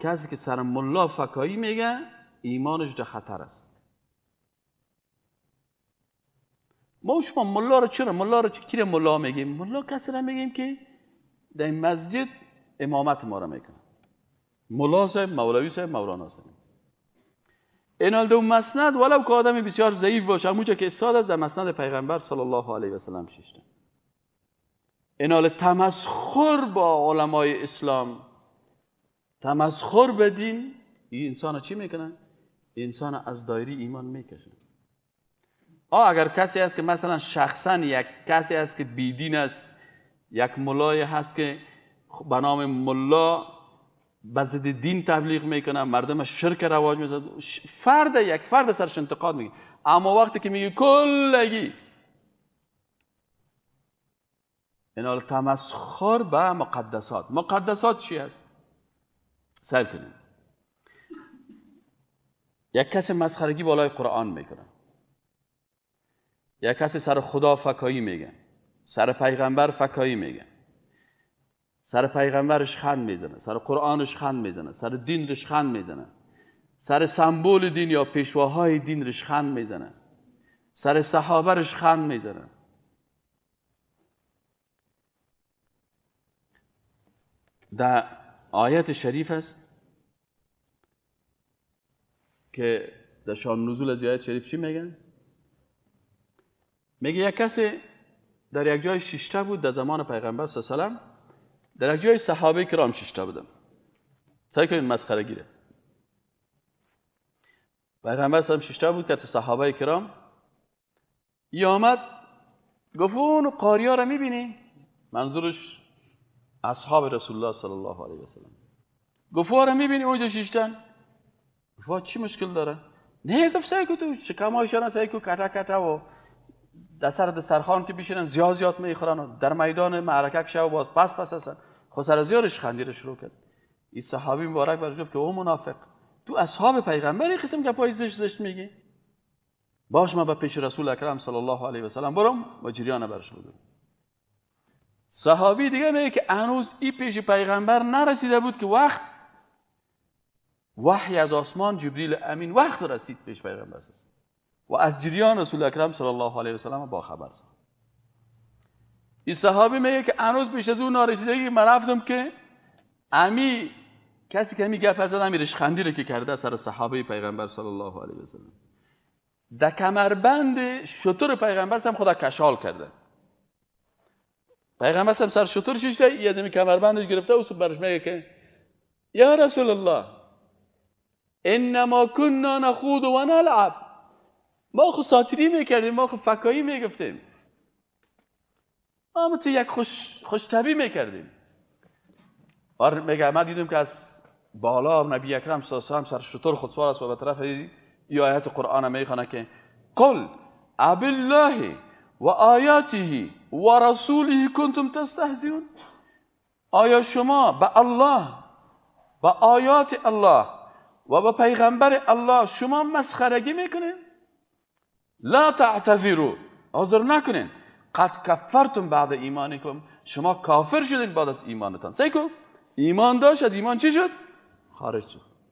کسی که سر ملا فکایی میگه ایمانش در خطر است. ما شما ملا رو چرا ملا رو کی ملا میگیم؟ ملا کسی را میگیم که در مسجد امامت ما را میکنه. ملا صاحب، مولوی صاحب، مولانا صاحب. اینال دو مسند ولو که آدمی بسیار ضعیف باشه، همونجا که استاد است در مسند پیغمبر صلی الله علیه و سلم ششته. اینال تمسخر با علمای اسلام، تمسخر به دین، این انسان چی میکنن؟ انسان از دایره ایمان میکشن. اگر کسی است که مثلا شخصا یک کسی است که بیدین است، یک ملای هست که به نام ملا به ضد دین تبلیغ میکنه، مردم شرک رواج میزنه، فرد یک فرد سرش انتقاد میگه، اما وقتی که میگه کلگی، اینا تمسخر به مقدسات. مقدسات چی است؟ سعی کنیم یک کسی مسخرگی بالای قرآن میکنه، یک کسی سر خدا فکایی میگه، سر پیغمبر فکایی میگه، سر پیغمبرش خند میزنه، سر قرآنش خند میزنه، سر دینش خند میزنه، سر سمبول دین یا پیشواهای دینش خند میزنه، سر صحابهش خند میزنه. در آیت شریف است که در شان نزول از آیت شریف چی میگن؟ میگه یک کسی در یک جای ششته بود در زمان پیغمبر صلی الله علیه و سلم، در یک جای صحابه کرام ششته بودن. سعی کنید مسخره گیره. پیغمبر صلی الله علیه و سلم ششته بود که صحابه کرام ای آمد گفت اون قاریا را میبینی؟ منظورش اصحاب رسول الله صلی الله علیه و سلم. گفت را میبینی اونجا ششتن؟ گفت چی مشکل داره؟ نه، گفت سعی کن تو شکمایشان سعی کن کتا کتا و در سر دسترخوان که بیشینن زیاد زیاد میخورن و در میدان معرکه که شو باز پس پس هستن. خب سر زیارش خندیره شروع کرد. این صحابی مبارک برش گفت که او منافق، تو اصحاب پیغمبر این قسم گپای زشت زشت میگی؟ باش ما به پیش رسول اکرم صلی الله علیه و سلم برم و جریان برش بگم. صحابی دیگه میگه که هنوز این پیش پیغمبر نرسیده بود که وقت وحی از آسمان جبریل امین وقت رسید پیش پیغمبر و از جریان رسول اکرم صلی الله علیه و سلم با خبر شد. این صحابی میگه که هنوز پیش از اون نارسیدگی من رفتم که امی کسی که می گپ زد امی رشخندی رو که کرده سر صحابه پیغمبر صلی الله علیه و سلم، در کمربند شتر پیغمبر هم خدا کشال کرده. پیغمبر هم سر شتر شیشته، یه دمی کمربندش گرفته و برش میگه که یا رسول الله انما كنا نخوض و نلعب، ما خو ساتری میکردیم، ما خو فکایی میگفتیم، ما تو یک خوش طبی میکردیم. آره میگه ما دیدم که از بالا نبی اکرم صلی الله علیه و سلم سر شتر خود سوار است و به طرف ای آیت قرآن میخوانه که قل ابالله و آیاته و رسوله کنتم تستهزئون. آیا شما به الله، به آیات الله و به پیغمبر الله شما مسخرگی میکنین؟ لا تعتذروا، عذر نکنین، قد کفرتم بعد ایمانکم، شما کافر شدین بعد از ایمانتان. سعی کن ایمان داشت، از ایمان چی شد؟ خارج شد.